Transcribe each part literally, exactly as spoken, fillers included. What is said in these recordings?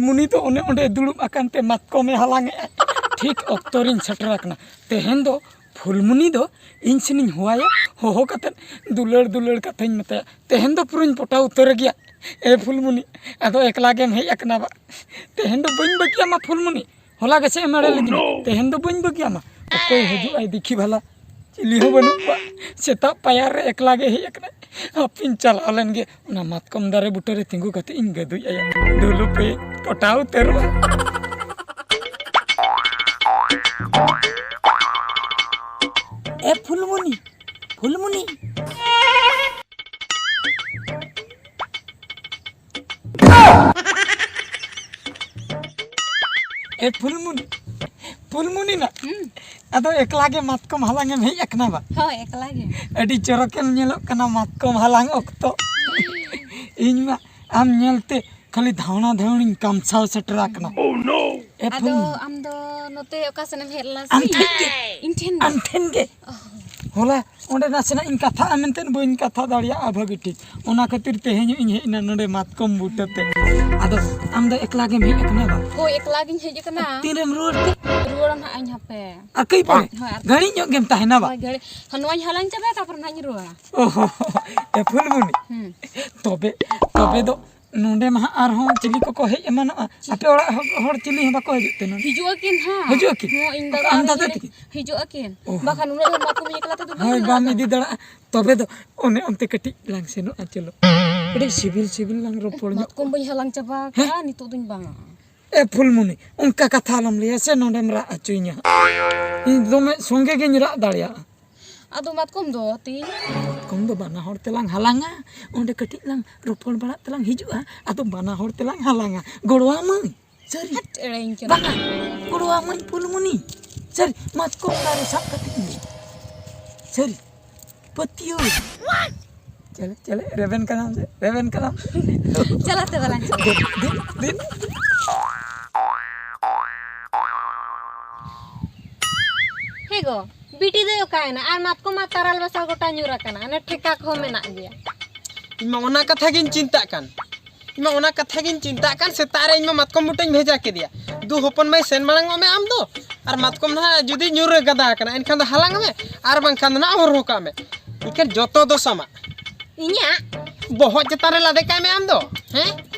ᱢᱩᱱᱤ ᱫᱚ ᱚᱱᱮ ᱚᱸᱰᱮ ᱫᱩᱲᱩᱵ ᱟᱠᱟᱱ ᱛᱮ ᱢᱟᱛᱠᱚᱢᱮ ᱦᱟᱞᱟᱝ ᱮᱫᱼᱟ᱾ ᱴᱷᱤᱠ ᱚᱠᱛᱚ ᱨᱤᱧ ᱥᱮᱴᱮᱨ ᱟᱠᱟᱱᱟ᱾ ᱛᱮᱦᱮᱧ ᱫᱚ ᱯᱷᱩᱞᱢᱩᱱᱤ ᱫᱚ ᱤᱧ ᱥᱮᱱᱤᱧ ᱦᱚᱦᱚᱣᱟᱭᱟ, ᱦᱚᱦᱚ ᱠᱟᱛᱮᱫ ᱫᱩᱞᱟᱹᱲ ᱫᱩᱞᱟᱹᱲ ᱠᱟᱛᱷᱟᱧ ᱢᱮᱛᱟᱭᱟ᱾ ᱛᱮᱦᱮᱧ ᱫᱚ ᱯᱩᱨᱟᱹᱧ ᱯᱚᱴᱟᱣ ᱩᱛᱟᱹᱨ ᱜᱮᱭᱟ᱾ ᱮ ᱯᱷᱩᱞᱢᱩᱱᱤ, ᱟᱫᱚ ᱮᱠᱞᱟ ᱜᱮᱢ ᱦᱮᱡ ᱟᱠᱟᱱᱟ ᱵᱟ? ᱛᱮᱦᱮᱧ ᱫᱚ ᱵᱟᱹᱧ ᱵᱟᱹᱜᱤᱭᱟᱢᱟ ᱯᱷᱩᱞᱢᱩᱱᱤ᱾ ᱦᱚᱞᱟ ᱜᱮᱥᱮ ᱮᱢ ᱮᱲᱮ ᱞᱤᱫᱤᱧᱟ᱾ ᱛᱮᱦᱮᱧ ᱫᱚ ᱵᱟᱹᱧ ᱵᱟᱹᱜᱤᱭᱟᱢᱟ᱾ ᱚᱠᱚᱭ ᱦᱤᱡᱩᱜ ᱟᱭ ᱫᱮᱠᱷᱤ ᱵᱷᱟᱞᱟ? ᱪᱤᱞᱤ ᱦᱚᱸ ᱵᱟᱹᱱᱩᱜ ᱠᱚᱣᱟ᱾ ᱥᱮᱛᱟᱜ ᱯᱟᱭᱟᱨ ᱨᱮ ᱮᱠᱞᱟ ᱜᱮ ᱦᱮᱡ ᱟᱠᱟᱱᱟᱭ᱾ ᱦᱟᱯᱤᱧ ᱪᱟᱞᱟᱣ ᱞᱮᱱ ᱜᱮ, ᱚᱱᱟ ᱢᱟᱛᱠᱚᱢ ᱫᱟᱨᱮ ᱵᱩᱴᱟᱹ ᱨᱮ ᱛᱤᱸᱜᱩ ᱠᱟᱛᱮ ᱤᱧ ᱜᱟᱹᱫᱩᱡ ᱟᱭᱟ᱾ ᱫᱩᱞᱩᱯᱮ ᱯᱚᱴᱟᱣ ᱩᱛᱟᱹᱨᱚᱜᱼᱟ᱾ ᱮ ᱯᱷᱩᱞᱢᱩᱱᱤ, ᱯᱷᱩᱞᱢᱩᱱᱤ᱾ ᱮ ᱯᱷᱩᱞᱢᱩᱱᱤ, ᱯᱷᱩᱞᱢᱩᱱᱤ ᱱᱟ᱾ ᱦᱩᱸ᱾ ᱟᱫᱚ ᱮᱠᱞᱟ ᱜᱮ ᱢᱟᱛᱠᱚᱢ ᱦᱟᱞᱟᱝ ᱮᱢ ᱦᱮᱡ ᱟᱠᱟᱱᱟ ᱵᱟ? ᱦᱳᱭ, ᱮᱠᱞᱟ ᱜᱮ᱾ ᱟᱹᱰᱤ ᱪᱚᱨᱚᱠᱮᱢ ᱧᱮᱞᱚᱜ ᱠᱟᱱᱟ ᱢᱟᱛᱠᱚᱢ ᱦᱟᱞᱟᱝ ᱚᱠᱛᱚ᱾ ᱤᱧ ᱢᱟ ᱟᱢ ᱧᱮᱞᱛᱮ ᱠᱷᱟᱹᱞᱤ ᱫᱷᱟᱣᱬᱟ ᱫᱷᱟᱣᱲᱤᱧ ᱠᱟᱢᱥᱟᱣ ᱥᱮᱴᱮᱨ ᱟᱠᱟᱱᱟ᱾ ᱮ ᱟᱫᱚ ᱯᱷᱩᱞᱢᱩᱱᱤ᱾ ᱟᱢ ᱫᱚ ᱱᱚᱛᱮ ᱚᱠᱟ ᱥᱮᱱᱮᱢ ᱦᱮᱡ ᱞᱮᱱᱟ ᱥᱮ? ᱟᱢ ᱴᱷᱮᱱ ᱜᱮ᱾ ᱤᱧ ᱴᱷᱮᱱ ᱜᱮ? ᱟᱢ ᱴᱷᱮᱱ ᱜᱮ᱾ ᱚ᱾ ᱦᱚᱞᱟ ᱚᱸᱰᱮ ᱱᱟᱥᱮᱱᱟᱜ ᱤᱧ ᱠᱟᱛᱷᱟᱜᱼᱟ ᱢᱮᱱᱛᱮ ᱵᱟᱹᱧ ᱠᱟᱛᱷᱟ ᱫᱟᱲᱮᱭᱟᱜᱼᱟ ᱵᱷᱟᱹᱜᱤ ᱴᱷᱤᱠ᱾ ᱚᱱᱟ ᱠᱷᱟᱹᱛᱤᱨ ᱛᱮᱦᱮᱧ ᱤᱧ ᱦᱮᱡ ᱮᱱᱟ ᱱᱚᱰᱮ ᱢᱟᱛᱠᱚᱢ ᱵᱩᱴᱟᱹ ᱛᱮ᱾ ᱟᱫᱚ ᱟᱢ ᱫᱚ ᱮᱠᱞᱟ ᱜᱮᱢ ᱦᱮᱡ ᱟᱠᱟᱱᱟ ᱵᱟᱝ? ᱦᱳᱭ, ᱮᱠᱞᱟ ᱜᱤᱧ ᱦᱮᱡ ᱟᱠᱟᱱᱟ᱾ ᱛᱤᱨᱮᱢ ᱨᱩᱣᱟᱹᱲ ᱛᱮ? ᱨᱩᱣᱟᱹᱲᱟ ᱱᱟᱦᱟᱜ ᱤᱧ ᱦᱟᱯᱮ᱾ ᱟᱨ ᱠᱟᱹᱡ ᱯᱚᱨᱮ? ᱦᱳᱭ, ᱟᱨ ᱜᱷᱟᱹᱲᱤᱡ ᱧᱚᱜ ᱜᱮᱢ ᱛᱟᱦᱮᱱᱟ ᱵᱟᱝ? ᱦᱳᱭ, ᱜᱷᱟᱹᱲᱤᱡ᱾ ᱦᱚᱸ, ᱱᱚᱣᱟᱧ ᱦᱟᱞᱟᱝ ᱪᱟᱵᱟᱭᱟ, ᱛᱟᱨᱯᱚᱨ ᱱᱟᱦᱟᱜ ᱤᱧ ᱨᱩᱣᱟᱹᱲᱟ᱾ ᱚ ᱦᱚ, ᱮ ᱯᱷᱩᱞᱢᱩᱱᱤ᱾ ᱦᱩᱸ᱾ ᱛᱚᱵᱮ, ᱛᱚᱵᱮ ᱫᱚ ᱱᱚᱰᱮ ᱢᱟ ᱦᱟᱸᱜ ᱟᱨᱦᱚᱸ ᱪᱤᱞᱤ ᱠᱚᱠᱚ ᱦᱮᱡ ᱮᱢᱟᱱᱚᱜᱼᱟ? ᱪᱤ- ᱟᱯᱮ ᱚᱲᱟᱜ ᱦᱚᱲ, ᱦᱚᱲ ᱪᱤᱞᱤ ᱦᱚᱸ ᱵᱟᱠᱚ ᱦᱤᱡᱩᱜ ᱛᱮ ᱱᱚᱰᱮ? ᱦᱤᱡᱩᱜ ᱟᱹᱠᱤᱱ ᱦᱟᱸᱜ᱾ ᱦᱤᱡᱩᱜ ᱟᱹᱠᱤᱱ? ᱦᱚᱸ, ᱤᱧ ᱫᱟᱫᱟ ᱟᱢ ᱫᱟᱫᱟ ᱟᱹᱠᱤᱱ ᱛᱟᱹᱠᱤᱱ? ᱦᱤᱡᱩᱜ ᱟᱹᱠᱤᱱ᱾ ᱚ᱾ ᱵᱟᱠᱷᱟᱱ ᱩᱱᱟᱹᱜ ᱰᱷᱮᱨ ᱢᱟᱛᱠᱚᱢ ᱤᱧ ᱮᱠᱞᱟ ᱛᱮᱫᱚ ᱵᱟᱹᱧ ᱦᱳᱭ, ᱞᱟᱜᱟᱜᱼᱟ᱾ ᱵᱟᱢ ᱤᱫᱤ ᱫᱟᱲᱮᱭᱟᱜᱼᱟ᱾ ᱛᱚᱵᱮ ᱫᱚ ᱚᱱᱮ ᱚᱱᱛᱮ ᱠᱟᱹᱴᱤᱡ ᱞᱟᱝ ᱥᱮᱱᱚᱜᱼᱟ, ᱪᱚᱞᱚ᱾ ᱠᱟᱹᱴᱤᱡ ᱥᱤᱵᱤᱞ ᱥᱤᱵᱤᱞ ᱞᱟᱝ ᱨᱚᱯᱚᱲ ᱧᱚᱜ᱾ ᱢᱟᱛᱠᱚᱢ ᱵᱟᱹᱧ ᱦᱟᱞᱟᱝ ᱪᱟᱵᱟ ᱟᱠᱟᱫᱼᱟ, ᱦᱮᱸ? ᱱᱤᱛᱚᱜ ᱫᱚᱧ ᱵᱟᱝᱟ᱾ ᱮ ᱯᱷᱩᱞᱢᱩᱱᱤ, ᱚᱱᱠᱟ ᱠᱟᱛᱷᱟ ᱟᱞᱚᱢ ᱞᱟᱹᱭᱟ ᱥᱮ, ᱱᱚᱰᱮᱢ ᱨᱟᱜ ᱦᱚᱪᱚᱧᱟ᱾ ᱤᱧ ᱫᱚᱢᱮ ᱥᱚᱸᱜᱮ ᱜᱤᱧ ᱨᱟᱜ ᱫᱟᱲᱮᱭᱟᱜᱼᱟ᱾ ᱟᱫᱚ ᱢᱟᱛᱠᱚᱢ ᱫᱚ ᱛᱤᱧ? ᱢᱟᱛᱠᱚᱢ ᱫᱚ ᱵᱟᱱᱟ ᱦᱚᱲ ᱛᱮᱞᱟᱝ ᱦᱟᱞᱟᱝᱟ, ᱚᱸᱰᱮ ᱠᱟᱹᱴᱤᱡ ᱞᱟᱝ ᱨᱚᱯᱚᱲ ᱵᱟᱲᱟᱜ ᱛᱮᱞᱟᱝ ᱦᱤᱡᱩᱜᱼᱟ, ᱟᱫᱚ ᱵᱟᱱᱟ ᱦᱚᱲ ᱛᱮᱞᱟᱝ ᱦᱟᱞᱟᱝᱟ᱾ ᱜᱚᱲᱚᱣᱟᱢᱟᱹᱧ? ᱥᱟᱹᱨᱤ? ᱦᱟᱴ, ᱮᱲᱮᱧ ᱠᱟᱱᱟ᱾ ᱵᱟᱝᱟ, ᱜᱚᱲᱚᱣᱟᱢᱟᱹᱧ ᱯᱷᱩᱞᱢᱩᱱᱤ᱾ ᱥᱟᱹᱨᱤ, ᱢᱟᱛᱠᱚᱢ ᱫᱟᱨᱮ ᱥᱟᱵ ᱠᱟᱛᱮ ᱤᱧ ᱦᱤᱡᱩᱜᱼᱟ᱾ ᱥᱟᱹᱨᱤ, ᱯᱟᱹᱛᱭᱟᱹᱣ᱾ ᱪᱮᱞᱮ, ᱪᱮᱞᱮ, ᱨᱮᱵᱮᱱ ᱠᱟᱱᱟᱢ ᱥᱮ? ᱨᱮᱵᱮᱱ ᱠᱟᱱᱟᱢ ᱥᱮ? ᱪᱟᱞᱟᱜ ᱛᱮ ᱵᱟᱞᱟᱝ ᱪᱟᱞᱟᱜᱼᱟ᱾ ᱫᱮᱱ, ᱫᱮᱱ, ᱫᱮᱱ᱾ ᱦᱮᱸ ᱜᱚ, ᱵᱤᱴᱤ ᱫᱚᱭ ᱚᱠᱟᱭᱮᱱᱟ? ᱟᱨ ᱢᱟᱛᱠᱚᱢ ᱢᱟ ᱛᱟᱨᱟᱞ ᱵᱟᱥᱟ ᱜᱚᱴᱟ ᱧᱩᱨ ᱟᱠᱟᱱᱟ, ᱚᱱᱮ ᱴᱷᱮᱠᱟ ᱠᱚᱦᱚᱸ ᱢᱮᱱᱟᱜ ᱜᱮᱭᱟ᱾ ᱤᱧ ᱢᱟ ᱚᱱᱟ ᱠᱟᱛᱷᱟ ᱜᱤᱧ ᱪᱤᱱᱛᱟᱹᱜ ᱠᱟᱱ᱾ ᱤᱧ ᱢᱟ ᱚᱱᱟ ᱠᱟᱛᱷᱟ ᱜᱤᱧ ᱪᱤᱱᱛᱟᱹᱜ ᱠᱟᱱ, ᱥᱮᱛᱟᱜ ᱨᱮ ᱤᱧ ᱢᱟ ᱢᱟᱛᱠᱚᱢ ᱵᱩᱴᱟᱹᱧ ᱵᱷᱮᱡᱟ ᱠᱮᱫᱮᱭᱟ, "ᱫᱩ ᱦᱚᱯᱚᱱ ᱢᱟᱹᱭ, ᱥᱮᱱ ᱢᱟᱲᱟᱝ ᱚᱜ ᱢᱮ ᱟᱢ ᱫᱚ, ᱟᱨ ᱢᱟᱛᱠᱚᱢ ᱱᱟᱦᱟᱜ ᱡᱩᱫᱤ ᱧᱩᱨ ᱨᱮ ᱜᱟᱫᱟ ᱟᱠᱟᱱᱟ, ᱮᱱᱠᱷᱟᱱ ᱫᱚ ᱦᱟᱞᱟᱝ ᱢᱮ, ᱟᱨ ᱵᱟᱝᱠᱷᱟᱱ ᱫᱚ ᱱᱟᱦᱟᱜ ᱦᱚᱨᱦᱚ ᱠᱟᱜ ᱢᱮ᱾" ᱮᱱᱠᱷᱟᱱ ᱡᱚᱛᱚ ᱫᱚᱥ ᱟᱢᱟᱜ᱾ ᱤᱧᱟᱹᱜ? ᱵᱚᱦᱚᱜ ᱪᱮᱛᱟᱱ ᱨᱮ ᱞᱟᱫᱮ ᱠᱟᱭ ᱢᱮ ᱟᱢ ᱫᱚ, ᱦᱮᱸ?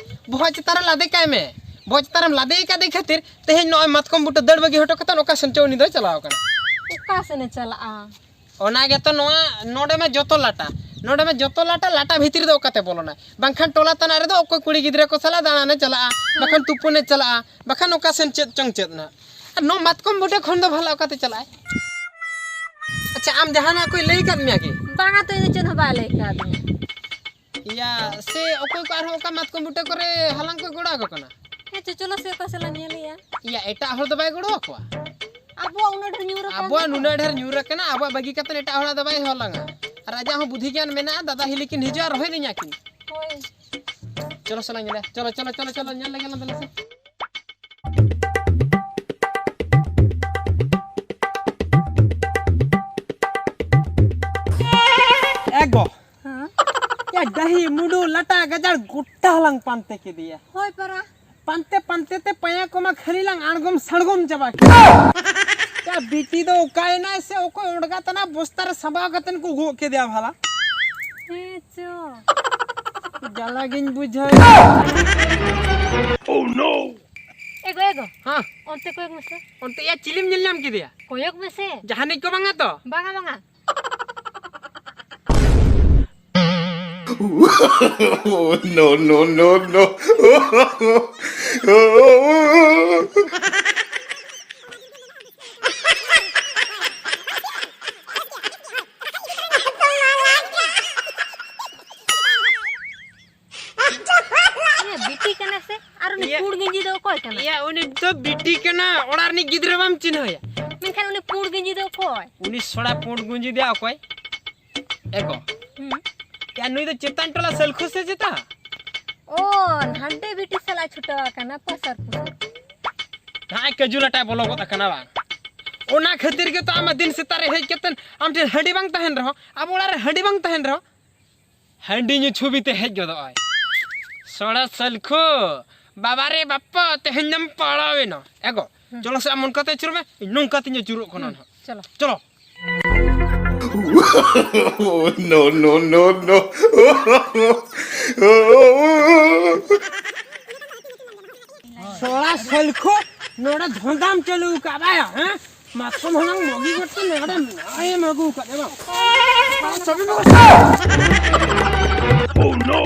ᱵᱚᱦᱚᱜ ᱪᱮᱛᱟᱱ ᱨᱮ ᱞᱟᱫᱮ ᱠᱟᱭ ᱢᱮ᱾ ᱵᱚᱦᱚᱜ ᱪᱮᱛᱟᱱ ᱨᱮᱢ ᱞᱟᱫᱮ ᱟᱠᱟᱫᱮ ᱠᱷᱟᱹᱛᱤᱨ ᱛᱮᱦᱮᱧ ᱱᱚᱜᱼᱚᱭ ᱢᱟᱛᱠᱚᱢ ᱵᱩᱴᱟᱹ ᱫᱟᱹᱲ ᱵᱟᱹᱜᱤ ᱦᱚᱴᱚ ᱠᱟᱛᱮ ᱚᱠᱟ ᱥᱮᱱ ᱪᱚ ᱩᱱᱤ ᱫᱚᱭ ᱪᱟᱞᱟᱣ ᱟᱠᱟᱱᱟ᱾ ᱚᱠᱟ ᱥᱮᱱᱮ ᱪᱟᱞᱟᱜᱼᱟ? ᱚᱱᱟ ᱜᱮᱛᱚ ᱱᱚᱣᱟ, ᱱᱚᱰᱮ ᱢᱟ ᱡᱚᱛᱚ ᱞᱟᱴᱟ, ᱱᱚᱰᱮ ᱢᱟ ᱡᱚᱛᱚ ᱞᱟᱴᱟ, ᱞᱟᱴᱟ ᱵᱷᱤᱛᱨᱤ ᱫᱚ ᱚᱠᱟᱛᱮ ᱵᱚᱞᱚᱱᱟ? ᱵᱟᱝᱠᱷᱟᱱ ᱴᱚᱞᱟ ᱛᱟᱱᱟ ᱨᱮᱫᱚ ᱚᱠᱚᱭ ᱠᱩᱲᱤ ᱜᱤᱫᱽᱨᱟᱹ ᱠᱚ ᱥᱟᱞᱟᱜ ᱫᱟᱬᱟᱱᱮ ᱪᱟᱞᱟᱜᱼᱟ, ᱵᱟᱠᱷᱟᱱ ᱛᱩᱯᱩᱱᱮ ᱪᱟᱞᱟᱜᱼᱟ, ᱵᱟᱠᱷᱟᱱ ᱚᱠᱟ ᱥᱮᱱ ᱪᱮᱫ ᱪᱚᱝ ᱪᱮᱫ ᱱᱟᱜ᱾ ᱟᱨ ᱱᱚᱣᱟ ᱢᱟᱛᱠᱚᱢ ᱵᱩᱴᱟᱹ ᱠᱷᱚᱱ ᱫᱚ ᱵᱷᱟᱞᱟ ᱚᱠᱟᱛᱮ ᱪᱟᱞᱟᱜᱼᱟᱭ? ᱟᱪᱪᱷᱟ, ᱟᱢ ᱡᱟᱦᱟᱱᱟᱜ ᱠᱚᱭ ᱞᱟᱹᱭ ᱟᱠᱟᱫ ᱢᱮᱭᱟ ᱠᱤ? ᱵᱟᱝᱟ ᱛᱚ, ᱤᱧ ᱫᱚ ᱪᱮᱫ ᱦᱚᱸ ᱵᱟᱭ ᱞᱟᱹᱭ ᱟᱠᱟᱫᱤᱧᱟ᱾ ᱤᱭᱟ, ᱥᱮ ᱚᱠᱚᱭ ᱠᱚ ᱟᱨᱦᱚᱸ ᱚᱠᱟ ᱢᱟᱛᱠᱚᱢ ᱵᱩᱴᱟᱹ ᱠᱚᱨᱮ ᱦᱟᱞᱟᱝ ᱠᱚᱭ ᱜᱚᱲᱚ ᱟᱠᱚ ᱠᱟᱱᱟ? ᱦᱮᱸ ᱪᱚ, ᱪᱚᱞᱚ ᱥᱮ ᱚᱠᱟ ᱥᱮᱫ ᱞᱟᱝ ᱧᱮᱞᱮᱭᱟ᱾ ᱤᱭᱟ, ᱮᱴᱟᱜ ᱦᱚᱲ ᱫᱚ ᱵᱟᱭ ᱜᱚᱲᱚ ᱟᱠᱚᱣᱟ? ᱟᱵᱚᱣᱟᱜ ᱩᱱᱟᱹᱜ ᱰᱷᱮᱨ ᱧᱩᱨ ᱟᱠᱟᱱ ᱟᱵᱚᱣᱟᱜ ᱫᱚ᱾ ᱱᱩᱱᱟᱹᱜ ᱰᱷᱮᱨ ᱧᱩᱨ ᱟᱠᱟᱱᱟ, ᱟᱵᱚᱣᱟᱜ ᱵᱟᱹᱜᱤ ᱠᱟᱛᱮ ᱮᱴᱟᱜ ᱦᱚᱲᱟᱜ ᱫᱚ ᱵᱟᱭ ᱦᱚᱞᱟᱝᱟ᱾ ᱟᱨ ᱟᱡᱟᱜ ᱦᱚᱸ ᱵᱩᱫᱷᱤ ᱜᱮᱭᱟᱱ ᱢᱮᱱᱟᱜᱼᱟ, ᱫᱟᱫᱟ ᱦᱤᱞᱤ ᱠᱤᱱ ᱦᱤᱡᱩᱜᱼᱟ, ᱨᱚᱦᱚᱭ ᱞᱤᱧᱟ ᱠᱤᱱ᱾ ᱦᱳᱭ᱾ ᱪᱚᱞᱚ ᱥᱟᱞᱟᱝ ᱧᱮᱞᱮ, ᱪᱚᱞᱚ, ᱪᱚᱞᱚ, ᱪᱚᱞᱚ, ᱪᱚᱞᱚ, ᱧᱮᱞ ᱞᱮᱜᱮ ᱞᱟᱝ ᱫᱮᱞᱟ ᱥᱮ᱾ ᱮ ᱜᱚ᱾ ᱦᱮᱸ? ᱭᱟ, ᱰᱟᱹᱦᱤ, ᱢᱩᱰᱩ, ᱞᱟᱴᱟ, ᱜᱟᱡᱟᱲ ᱜᱚᱴᱟ ᱞᱟᱝ ᱯᱟᱱᱛᱮ ᱠᱮᱫᱮᱭᱟ᱾ ᱦᱳᱭ ᱯᱟᱨᱟ᱾ ᱯᱟᱱᱛᱮ ᱯᱟᱱᱛᱮ ᱛᱮ ᱯᱟᱭᱟ ᱠᱚᱢᱟ ᱠᱷᱟᱹᱞᱤ ᱞᱟᱝ ᱟᱬᱜᱚᱢ ᱥᱟᱬᱜᱚᱢ ᱪᱟᱵᱟ ᱠᱮᱫᱟ᱾ ᱭᱟ, ᱵᱤᱴᱤ ᱫᱚ ᱚᱠᱟᱭᱮᱱᱟᱭ ᱥᱮ ᱚᱠᱚᱭ ᱚᱰᱜᱟ ᱛᱟᱱᱟ ᱵᱚᱥᱛᱟ ᱨᱮ ᱥᱟᱸᱵᱟᱣ ᱠᱟᱛᱮᱱ ᱠᱚ ᱜᱚᱜ ᱠᱮᱫᱮᱭᱟ ᱵᱷᱟᱞᱟ? ᱦᱮᱸ ᱪᱚ᱾ ᱡᱟᱞᱟ ᱜᱤᱧ ᱵᱩᱡᱷᱟᱹᱣ᱾ Oh no! ᱮᱜᱳ, ᱮᱜᱳ᱾ ᱦᱮᱸ᱾ ᱚᱱᱛᱮ ᱠᱚᱭᱚᱜ ᱢᱮᱥᱮ᱾ ᱚᱱᱛᱮ ᱭᱟ ᱪᱤᱞᱤᱢ ᱧᱮᱞ ᱧᱟᱢ ᱠᱮᱫᱮᱭᱟ? ᱠᱚᱭᱚᱜ ᱢᱮᱥᱮ᱾ ᱡᱟᱦᱟᱱᱤᱡ ᱠᱚ ᱵᱟᱝᱟ ᱛᱚ? ᱵᱟᱝᱟ, ᱵᱟᱝᱟ᱾ No, no, no, no. ᱤᱭᱟᱹ ᱵᱤᱴᱤ ᱠᱟᱱᱟ ᱥᱮ? ᱟᱨ ᱩᱱᱤ ᱤᱭᱟᱹ ᱯᱩᱸᱰ ᱜᱮᱧᱡᱤ ᱫᱚ ᱚᱠᱚᱭ ᱠᱟᱱᱟ? ᱤᱭᱟᱹ ᱩᱱᱤ ᱫᱚ ᱵᱤᱴᱤ ᱠᱟᱱᱟ, ᱚᱲᱟᱜ ᱨᱤᱱᱤᱡ ᱜᱤᱫᱽᱨᱟᱹ ᱵᱟᱢ ᱪᱤᱱᱦᱟᱹᱣᱮᱭᱟ? ᱢᱮᱱᱠᱷᱟᱱ ᱩᱱᱤ ᱯᱩᱸᱰ ᱜᱮᱧᱡᱤ ᱫᱚ ᱚᱠᱚᱭ? ᱩᱱᱤ ᱥᱚᱲᱟ ᱯᱩᱸᱰ ᱜᱩᱸᱡᱤ ᱫᱚ ᱚᱠᱚᱭ? ᱮ ᱜᱚ᱾ ᱦᱩᱸ᱾ ᱭᱟ, ᱱᱩᱭ ᱫᱚ ᱪᱮᱛᱟᱱ ᱴᱚᱞᱟ ᱥᱟᱹᱞᱠᱷᱩ ᱥᱮ ᱪᱮᱛᱟ? ᱚ, ᱱᱟᱰᱮ ᱵᱤᱴᱤ ᱥᱟᱞᱟᱜ ᱪᱷᱩᱴᱟᱹᱣ ᱟᱠᱟᱱᱟ, ᱯᱟᱥᱟᱨ ᱯᱩᱥᱟᱨ᱾ ᱱᱟᱜᱼᱚᱭ ᱠᱟᱹᱡᱩ ᱞᱟᱴᱟᱭ ᱵᱚᱞᱚ ᱜᱚᱫ ᱟᱠᱟᱱᱟ ᱵᱟᱝ? ᱚᱱᱟ ᱠᱷᱟᱹᱛᱤᱨ ᱜᱮᱛᱚ ᱟᱢ ᱫᱤᱱ ᱥᱮᱛᱟᱜ ᱨᱮ ᱦᱮᱡ ᱠᱟᱛᱮ ᱟᱢ ᱴᱷᱮᱱ ᱦᱟᱺᱰᱤ ᱵᱟᱝ ᱛᱟᱦᱮᱱ ᱨᱮᱦᱚᱸ, ᱟᱵᱚ ᱚᱲᱟᱜ ᱨᱮ ᱦᱟᱺᱰᱤ ᱵᱟᱝ ᱛᱟᱦᱮᱱ ᱨᱮᱦᱚᱸ, ᱦᱟᱺᱰᱤ ᱧᱩ ᱪᱷᱩᱵᱤ ᱛᱮ ᱦᱮᱡ ᱜᱚᱫᱚᱜᱼᱟᱭ᱾ ᱥᱚᱲᱟ ᱥᱟᱞᱠᱷᱩ, ᱵᱟᱵᱟ ᱨᱮ ᱵᱟᱯᱟ, ᱛᱮᱦᱮᱧ ᱫᱚᱢ ᱯᱟᱲᱟᱣᱮᱱᱟ᱾ ᱮᱜᱳ, ᱦᱩᱸ᱾ ᱪᱚᱞᱚ ᱥᱮ, ᱟᱢ ᱚᱱᱠᱟᱛᱮ ᱟᱹᱪᱩᱨ ᱢᱮ, ᱤᱧ ᱱᱚᱝᱠᱟᱛᱮᱧ ᱟᱹᱪᱩᱨᱚᱜ ᱠᱟᱱᱟ ᱦᱩᱸ, ᱱᱟᱦᱟᱜ᱾ ᱪᱚᱞᱚ᱾ ᱪᱚᱞᱚ᱾ No, no, no, no. ᱥᱚᱲᱟ ᱥᱟᱞᱠᱷᱩ, ᱱᱚᱰᱮ ᱫᱷᱚᱸᱫᱟᱢ ᱪᱟᱹᱞᱩ ᱟᱠᱟᱫ ᱵᱟᱭᱟ, ᱦᱮᱸ? ᱢᱟᱛᱠᱚᱢ ᱦᱟᱞᱟᱝ ᱢᱚᱜᱤ ᱜᱚᱫ ᱛᱮ ᱱᱚᱰᱮ ᱢᱮᱱᱟᱭᱮᱢ ᱟᱹᱜᱩ ᱟᱠᱟᱫ, ᱮ ᱵᱟᱝ? ᱪᱟᱹᱵᱤ ᱢᱮ᱾ Oh no!